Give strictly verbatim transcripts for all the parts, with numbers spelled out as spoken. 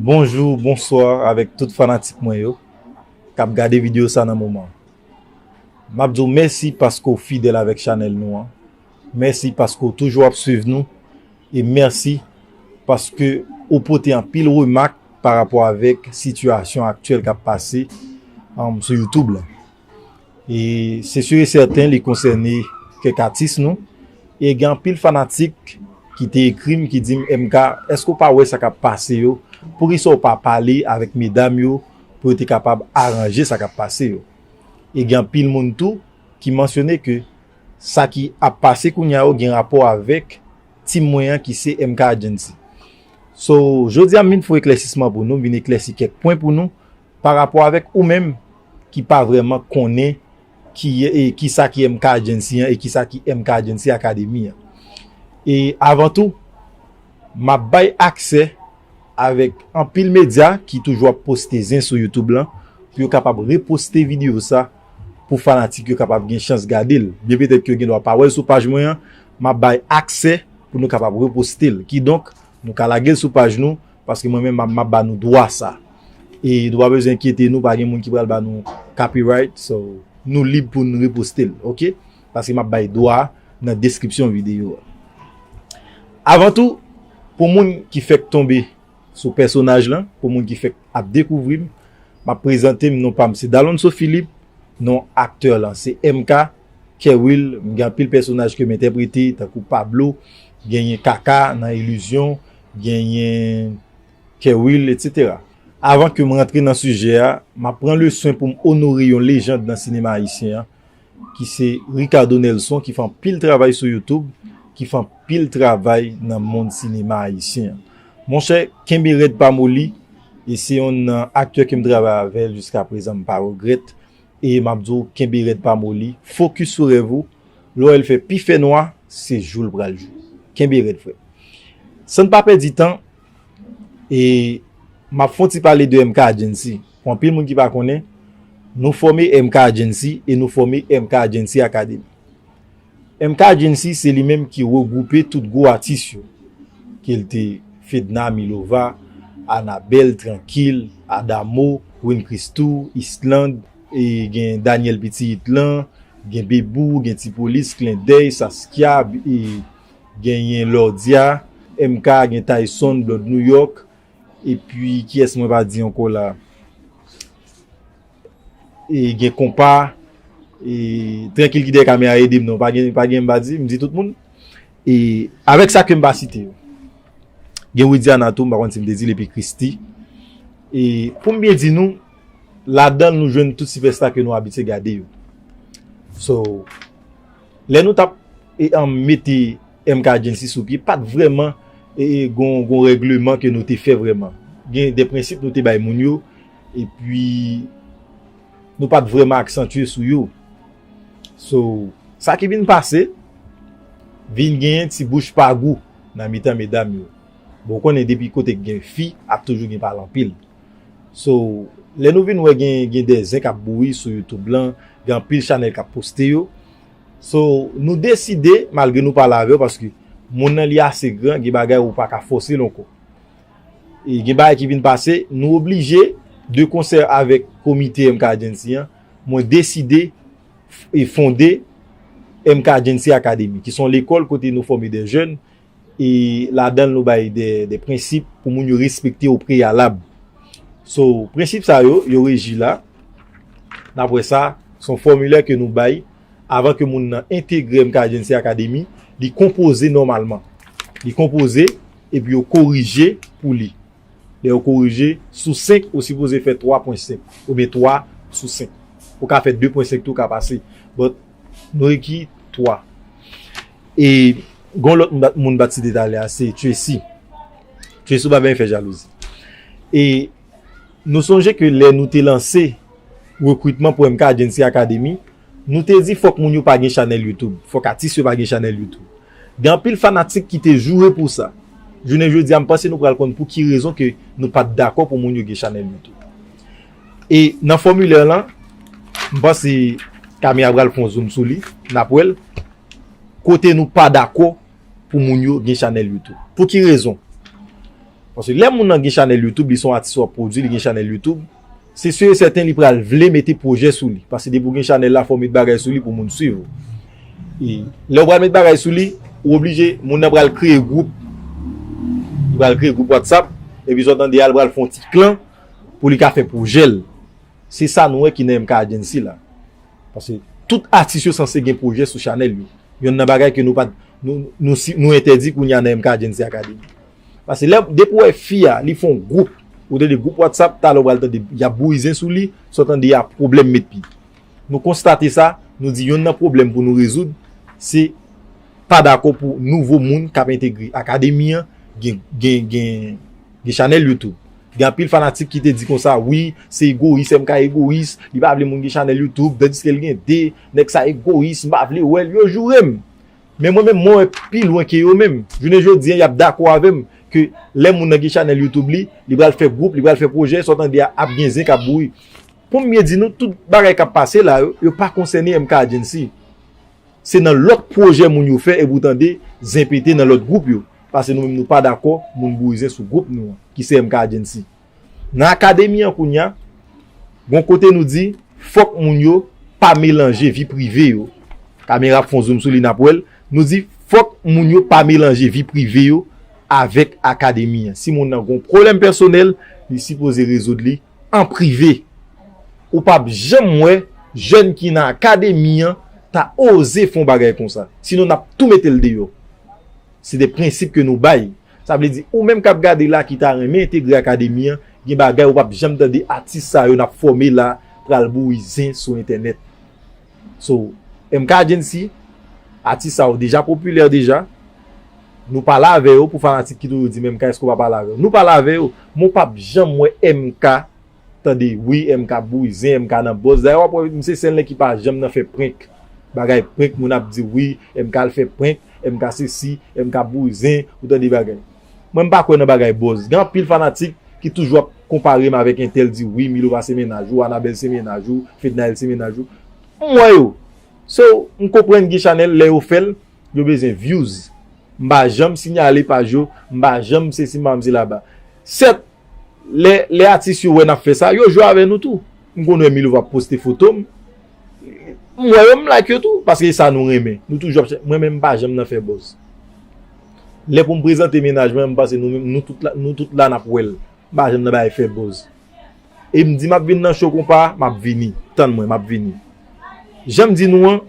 Bonjou, bonswa avèk tout fanatik mwen yo k ap gade videyo sa nan moman. M ap di w mèsi paske w fidèl avèk chanèl nou an. Mèsi paske w toujou ap swiv nou. E mèsi paske ou pote anpil remak pa rapò avèk sitiyasyon aktyèl k ap pase, um, sou YouTube la. E se si e sèten li konsène kèk atis nou. E gen anpil fanatik ki te ekri m, ki di m, M K, èske w pa wè sa k ap pase yo? Poukisa w pa pale avèk medam yo pou yo te kapab aranje sa k ap pase yo? E gen anpil moun tou ki mansyone ke sa ki ap pase kounye a yo gen rapò avèk team mwen an ki se M K Agency. So, jodi a m vin fè eklèsisman pou nou, m vin eklèsi kèk pwen pou nou pa rapò avèk ou menm ki pa vrèman konnen ki, e, ki sa ki M K Agency an e ki sa ki M K Agency Academy an. E avan tou, m ap bay aksè avèk anpil medya ki toujou ap poste zen sou YouTube lan pou yo kapab reposte videyo sa pou fanatik yo kapab gen chans gade l. Byen petèt ke yo gen dwa pa wè l sou paj mwen an, m ap bay aksè pou nou kapab reposte l. Kidonk, nou ka lage l sou paj nou, paske mwen menm m ap, m ap ba nou dwa sa. E nou pa bezwen enkyete nou, pa gen moun ki pral ba nou copyright, so nou lib pou n reposte l, oke? Paske m ap bay dwa a nan deskripsyon videyo a. Avan tou, pou moun ki fèk tonbe sou pèsonaj lan, pou moun ki fèk ap dekouvri m, m ap prezante m, non pa m se Dalonso Philippe, non aktè lan se M K, Kerwill, m gen anpil pèsonaj ke m entèprete, tankou Pablo, genyen Kaka nan Ilizyon, genyen Kerwill, etsetera. Avan ke m rantre nan sijè a, m ap pran le swen pou m onore yon lejand nan sinema ayisyen an, ki se Ricardo Nelson, ki fè anpil travay sou YouTube, ki fè anpil travay nan mond sinema ayisyen an. Monchè, kenbe rèd pa moli, e se yonn nan aktè ke m travay avè l jiska prezan, m pa regrèt, e m ap di w, kenbe rèd pa moli, fokis sou rèv ou, lè w wè l fè pi fè nwa, se jou l pral jou. Kenbe rèd, frè. San n pa pèdi tan, e m ap fè yon ti pale de M K Agency. Pou anpil moun ki pa konnen, nou fòme M K Agency e nou fòme M K Agency Academy. M K Agency se li menm ki regwoupe tout gwo atis yo, ke l te Fedna Milova, Anabèl, Trankil, Adamo, Win Christoo, Island, e gen Daniel Pitit lan, gen Bebou, gen Ti Polis, Klendèy, Saskia, e genyen Lordia, M K, gen Tyson, Blonde New York, epi kiyès mwen pa di ankò la? E gen Konpa, e Trankil ki dèyè kamera ede m non, pa gen, pa gen m pa di, m di tout moun. E avèk sa ke m pa site yo. Gen Widiana tou, m pa konn si m te di l, epi Christie. E pou m byen di nou, ladan l nou jwenn tout sipèsta ke nou abitye gade yo. So, lè nou t ap, e, an, mete M K Agency sou pye, pa t vrèman, e, e, gon, gon règleman ke nou te fè vrèman. Gen de prensip nou te bay moun yo, epi nou pa t vrèman aksantye sou yo. So, sa ki vin pase, vin genyen ti bouch pa gou nan mitan medam yo. Bon, ou konnen depi kote k gen fi, ap toujou gen pale anpil. So, lè nou vin wè gen, gen de zen k ap bouyi sou YouTube lan, gen anpil chanèl k ap poste yo. So, nou deside, malgre nou pale avè w, paske moun nan li ase gran, gen bagay ou pa ka fòse l ankò. E gen bagay ki vin pase, nou oblije, de konsè avèk komite M K Agency an, mwen deside f-, e fonde M K Agency Academy, ki se yon lekòl kote nou fòme de jèn, e ladan l nou bay de, de prensip pou moun yo respekte o preyalab. So, prensip sa yo, yo reji la. Daprè sa, se yon fòmilè ke nou bay avan ke moun nan entegre M K Agency Academy, li konpoze nòmalman. Li konpoze, epi yo korije pou li. Lè yo korije, sou senk, ou sipoze fè twa pwen senk, oubyen twa sou senk. Ou ka fè de pwen senk tou, ka pase. But, nou reki twa. E, gon lòt moun bat, moun bat site talè a, se Tracy. Tracy, ou pa byen fè jalouzi. E, nou sonje ke lè nou te lanse rekritman pou M K Agency Academy, nou te di fòk moun yo pa gen chanèl YouTube, fòk atis yo pa gen chanèl YouTube. Gen anpil fanatik ki te joure pou sa. Jounen jodi a, m panse nou pral konn pou ki rezon ke nou pa t dakò pou moun yo gen chanèl YouTube. E nan fòmilè lan, m panse Camille pral fè yon zoom sou li, n ap wè l, kote nou pa dakò pou moun yo gen chanèl YouTube. Pou ki rezon? Paske lè moun nan gen chanèl YouTube, li se yon atis w ap pwodui, li gen chanèl YouTube, se si e sèten li pral vle mete pwojè sou li. Paske depi w gen chanèl la, fò w met bagay sou li pou moun swiv ou. E lè w pral met bagay sou li, ou oblije, moun nan pral kreye gwoup. Li pral kreye gwoup WhatsApp, epi sa w tande a, li pral fè yon ti klan pou li ka fè pwojè l. Se sa nou wè ki nan M K Agency la. Paske tout atis yo sanse gen pwojè sou chanèl yo. Yonn nan bagay ke nou pa t, nou, nou, si- nou entèdi kounye a nan M K Agency Academy. Paske lè, depi w wè fi a, li fè yon gwoup, ou tande gwoup WhatsApp, talè w pral tande y ap bouyi zen sou li, sa w tande a pwoblèm met pye. Nou konstate sa, nou di yonn nan pwoblèm pou nou rezoud, se pa dakò pou nouvo moun k ap entegre akademi an gen, gen, gen, gen chanèl YouTube. Gen anpil fanatik ki te di konsa, wi, se egoyis, M K egoyis, li pa vle moun gen chanèl YouTube, tandiske l gen de, nèg sa egoyis, m pa vle wè l, yo joure m. Men mwen menm, mwen wè pi lwen ke yo menm. Jounen jodi a, y ap dakò avè m ke lè moun nan gen chanèl YouTube li, li pral fè gwoup, li pral fè pwojè, sa w tande a ap gen zen k ap bouyi. Pou m byen di nou, tout bagay k ap pase la yo, yo pa konsène M K Agency. Se nan lòt pwojè moun yo fè epi w tande zen pete nan lòt gwoup yo. Paske nou menm nou pa dakò moun bouyi zen sou gwoup nou an, ki se M K Agency. Nan akademi an kounye a, gon kote nou di, fòk moun yo pa melanje vi prive yo. Kamera ap fè yon zoom sou li, n ap wè l. Nou di, fòk moun yo pa melanje vi prive yo avèk akademi an. Si moun nan gon pwoblèm pèsonèl, li sipoze rezoud li an prive. Ou p ap janm wè jèn ki nan akademi an ta oze fè yon bagay konsa. Sinon, n ap tou mete l deyò. Se de prensip ke nou bay. Sa vle di, ou menm k ap gade la ki ta renmen entegre akademi an, gen bagay ou p ap janm tande atis sa yo n ap fòme la pral bouyi zen sou entènèt. So, M K Agency, atis sa yo deja popilè deja. Nou pale avè yo pou fanatik ki toujou di, men M K, èske w pa pale avè yo? Nou pale avè yo, men w p ap janm wè M K tande, wi, M K ap bouyi zen, M K nan buzz. Dayè, w ap wè, misye se nèg ki pa janm nan fè prank. Bagay prank, moun ap di, wi, M K al fè prank, M K sesi, M K ap bouyi zen, ou tande bagay. Mwen, m pa kwè nan bagay buzz. Gen anpil fanatik ki toujou ap konpare m avèk entèl, di, wi, Milo pa se mennaj ou, Anabèl se mennaj ou, Fednaelle se mennaj ou. M wè yo. So, m konprann gen chanèl, lè yo fè l, yo bezwen views. M pa janm siyale paj yo, m pa janm sesi, m pa janm sela ba. Sèt, lè, lè atis yo wè n ap fè sa, yo jwe avè nou tou. M konn wè Milo ap poste foto m. M wè yo, m like yo tou, paske e sa nou renmen. Nou toujou ap chè-, mwen menm, m pa janm nan fè buzz. Lè pou m prezante mennaj mwen, m panse nou menm, nou tout la, nou tout la n ap wè l. M pa janm nan bay fè buzz. E m di m ap vin nan show konpa, m ap vini. Tann mwen, m ap vini. Jan m di nou an,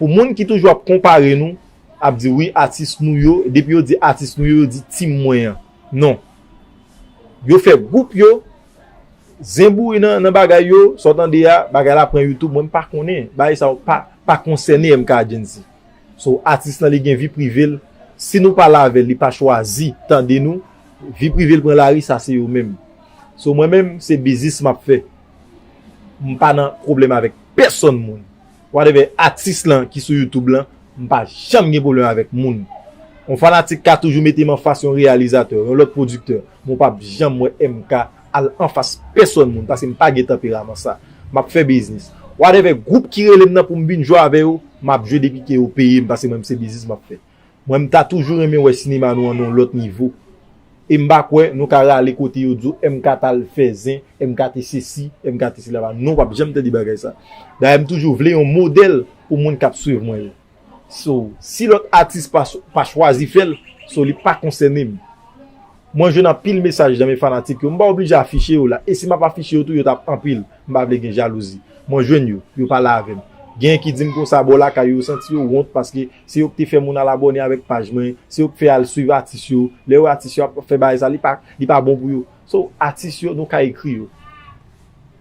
pou moun ki toujou ap konpare nou, ap di wi, atis nou yo, depi yo di atis nou yo, yo di team mwen an. Non. Yo fè gwoup yo, zen bouyi nan, nan bagay yo, sa w tande a, bagay la pran YouTube, mwen m pa konnen. Bagay sa yo pa, pa konsène M K Agency. So, atis lan li gen vi prive l. Si nou pale avè l, li pa chwazi tande nou, vi prive l pran lari, sa se yo menm. So, mwen menm, se biznis m ap fè. M pa nan pwoblèm avèk pèsonn moun. Whatever atis lan ki sou YouTube lan, m pa janm gen pwoblèm avèk moun. Yon fanatik ka toujou mete m anfas yon reyalizatè, yon lòt pwodiktè, men w p ap janm wè M K al anfas pèsonn moun, paske m pa gen tanperaman sa. M ap fè biznis. Whatever gwoup ki rele m nan pou m vin jwe avè yo, m ap jwe depi ke yo peye m, paske mwen, se biznis m ap fè. Mwen, m ta toujou renmen wè sinema nou an nan yon lòt nivo. E m pa kwè nou ka rale kote yo di w M K t al fè zen, M K te sesi, M K te sela. Non, w p ap janm tande bagay sa. Dayè, m toujou vle yon modèl pou moun k ap swiv mwen yo. So, si lòt atis pa, pa chwazi fè l, so, li pa konsène m. Mwen jwenn anpil mesaj nan men fanatik yo. M pa oblije afiche yo la. E si m ap afiche yo tou, yo t ap anpil. M pa vle gen jalouzi. Mwen jwenn yo, yo pale avè m. Gen ki di m konsa bò lakay yo, yo santi yo wont paske se yo ki te fè moun al abòne avèk paj mwen, se yo ki fè al swiv atis yo. Lè yo wè atis yo ap fè bagay sa, li pa, li pa bon pou yo. So, atis yo, nou ka ekri yo.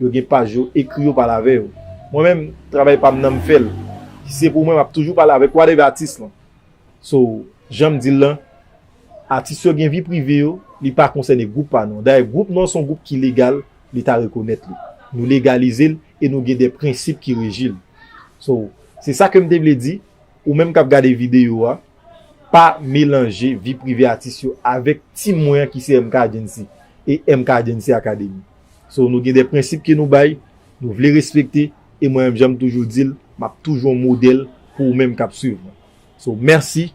Yo gen paj yo, ekri yo, pale avè yo. Mwen menm, travay pa m nan m fè l. Si se pou mwen, m ap toujou pale avèk whatever atis lan. So, jan m di l lan, atis yo gen vi prive yo, li pa konsène gwoup pa nou an. Dayè, gwoup nou an se yon gwoup ki legal, Leta rekonèt li. Nou legalize l e nou gen de prensip ki reji l. So, se sa ke m te vle di, ou menm k ap gade videyo a, pa melanje vi prive atis yo avèk team mwen an ki se M K Agency e M K Agency Academy. So, nou gen de prensip ke nou bay, nou vle respekte, e mwen menm, jan m toujou di l, m ap toujou yon modèl pou ou menm k ap swiv mwen. So, mèsi.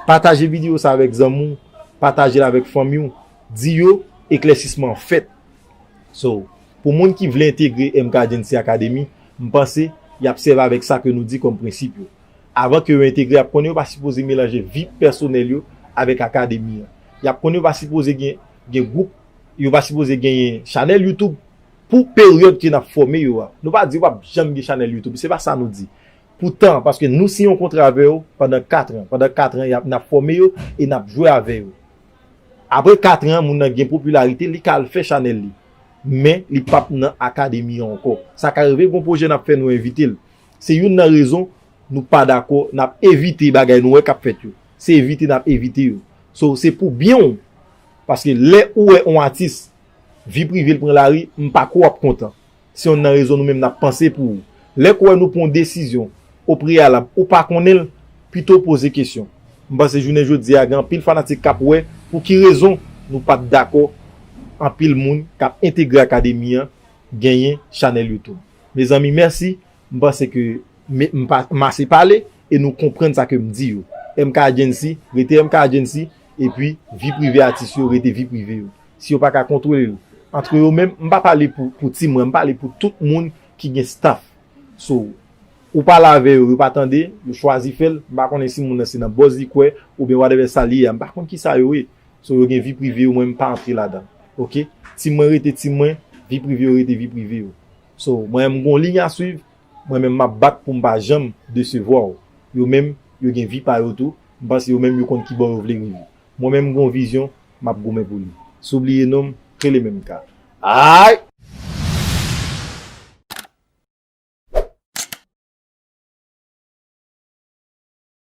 Pataje videyo sa avèk zanmi w, pataje l avèk fanmi w. Di yo, eklèsisman an fèt. So, pou moun ki vle entegre M K Agency Academy, m panse y ap sèvi avèk sa ke nou di kòm prensip yo. Avan ke yo entegre, y ap konnen yo pa sipoze melanje vi pèsonèl yo avèk akademi an. Y ap konnen yo pa sipoze gen, gen gwoup, yo pa sipoze genyen chanèl YouTube pou peryòd ke n ap fòme yo a. Nou pa di yo p ap janm gen chanèl YouTube, se pa sa nou di. Poutan, paske nou siyen yon kontra avè yo pandan kat an. Pandan kat an, y ap, n ap fòme yo e n ap jwe avè yo. Apre kat an, moun nan gen popilarite, li ka al fè chanèl li. Men, li p ap nan akademi an ankò. Sa ka rive, gon pwojè n ap fè, nou envite l. Se youn nan rezon nou pa dakò, n ap evite bagay nou wè k ap fèt yo. Se evite n ap evite yo. So, se pou byen w. Paske lè ou wè yon atis, vi prive l pran lari, m pa kwè w ap kontan. Se youn nan rezon nou menm n ap panse pou ou. Lè k wè nou pran yon desizyon o preyalab, ou pa konnen l, pito w poze kesyon. M panse jounen jodi a, gen anpil fanatik k ap wè pou ki rezon nou pa t dakò anpil moun k ap entegre akademi an genyen chanèl YouTube. Mezanmi, mèsi. M panse ke me- m pa- m ase pale e nou konprann sa ke m di yo. M K Agency, rete M K Agency, epi vi prive atis yo, rete vi prive yo. Si yo pa ka kontwole yo antre yo menm, m pa pale pou, pou Ti Mwen, m pale pou tout moun ki gen staff. So, ou pale avè yo, yo pa tande, yo chwazi fè l, m pa konnen si moun nan se nan buzz li kwè, oubyen whatever sa li ye a, m pa konn ki sa yo ye. So, yo gen vi prive yo, mwen m pa antre ladan. Oke? Ti Mwen rete Ti Mwen, vi prive yo rete vi prive yo. So, mwen menm m gon liy a swiv, mwen menm m ap bat pou m pa janm desevwa w. Yo menm, yo gen vi pa yo tou, m panse yo menm yo konn ki bò yo vle rive. Mwen menm m gon vizyon, m ap goumen pou li. Si w bliye non m, rele menm ka. Ay!